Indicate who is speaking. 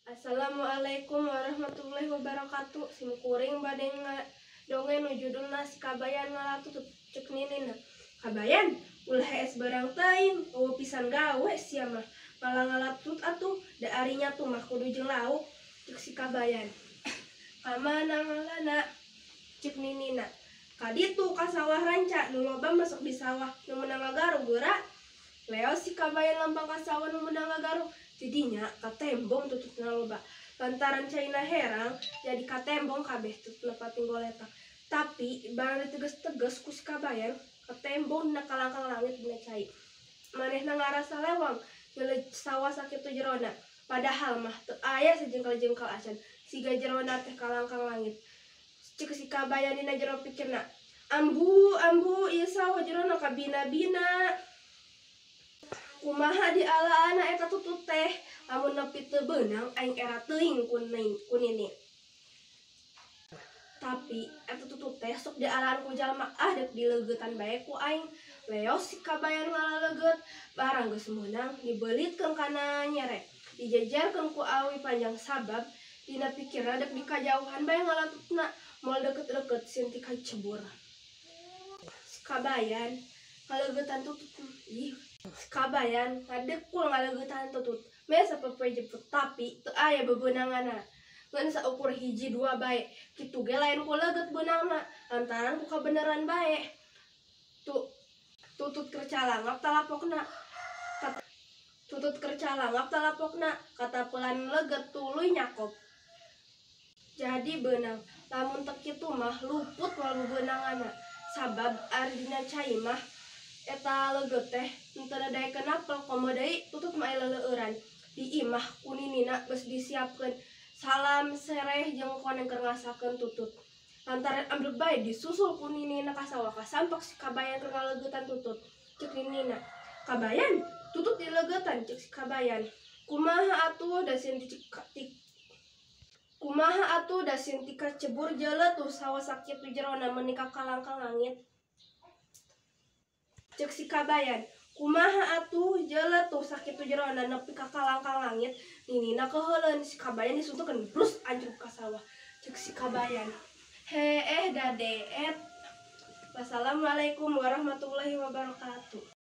Speaker 1: Assalamualaikum warahmatullahi wabarakatuh. Sim kuring bade ngadongeng nu judulna Si Kabayan Ngala Tutut. Cek ninina, "Kabayan, ulah hees barang teuing, euweuh pisan gawe sia mah. Ngala-ngala tutut atuh, da ari nyatu mah kudu jeung lauk." Cek si Kabayan, "Ka mana ngalana?" Cek ninina, "Ka ditu ka sawah ranca nu loba masuk di sawah nu meunang ngagaru geura." Leos si Kabayan lempang ka sawah nu meunang ngagaru. Tidinya katembong tututna loba. Lantaran caina herang jadi katembong kabeh tututna pating goletak. Tapi barang diteges-teges ku si Kabayan, katembong dina kalangkang langit dina cai. Manehna ngarasa lewang nyeleuh sawah sakitu jerona. Padahal mah teu aya sajengkal-jengkal acan, siga jerona teh kalangkang langit. Cek si Kabayan dina jero pikirna, "Ambu, ambu, ieu sawah jerona kabina-bina. Kumaha dialaana eta tutut teh? Lamun nepi teu beunang aing era teuing ku nini." Tapi eta tutut teh sok dialaan ku jalma, ah, dek dileugeutan bae ku aing. Leos si Kabayan ngalaleugeut. Barang geus meunang dibelitkeun kana nyere. Dijejerkeun ku awi panjang sabab dina pikirna dek dikajauhan bae ngalatutna, moal deket-deket sieun tikacebur. Si Kabayan ngaleugeutan tutut, ih, si Kabayan ngadekul ngaleugeutan tutut. Meh sapopoe jeput tapi teu aya bebeunanganna. Ngan saukur hiji dua bae, kitu ge lain ku leugeut beunangna lantaran ku kabeneran bae. Tu tutut keur calangap talapokna. Tutut keur calangap talapokna katapelan leugeut tuluy nyakop. Jadi beunang, lamun teu kitu mah luput moal bebeunanganna. Sabab ari dina cai mah eta leugeut teh henteu nadaekeun napel, komo deui tutut mah aya leuleueuran. Di imah ku ninina geus disiapkeun salam sereh jeung koneng keur ngasakeun tutut. Lantaran ambrek bae disusul ku ninina ka sawah, kasampak si Kabayan keur ngaleugeutan tutut. Cek ninina, "Kabayan, tutut dileugeutan." Cek si Kabayan, "Kumaha atuh da sieun kumaha atuh da sieun tikacebur jeleut tuh sawah sakitu jerona meuni ka kalangkang langit." Cek si Kabayan, "Kumaha atuh jeleut tuh sakitu jerona nepi ka kalangkang langit." Ninina keheuleun, si Kabayan disuntukeun brus anjruk ka sawah. Cek si Kabayan, "Heeh dadeet." Wassalamualaikum warahmatullahi wabarakatuh.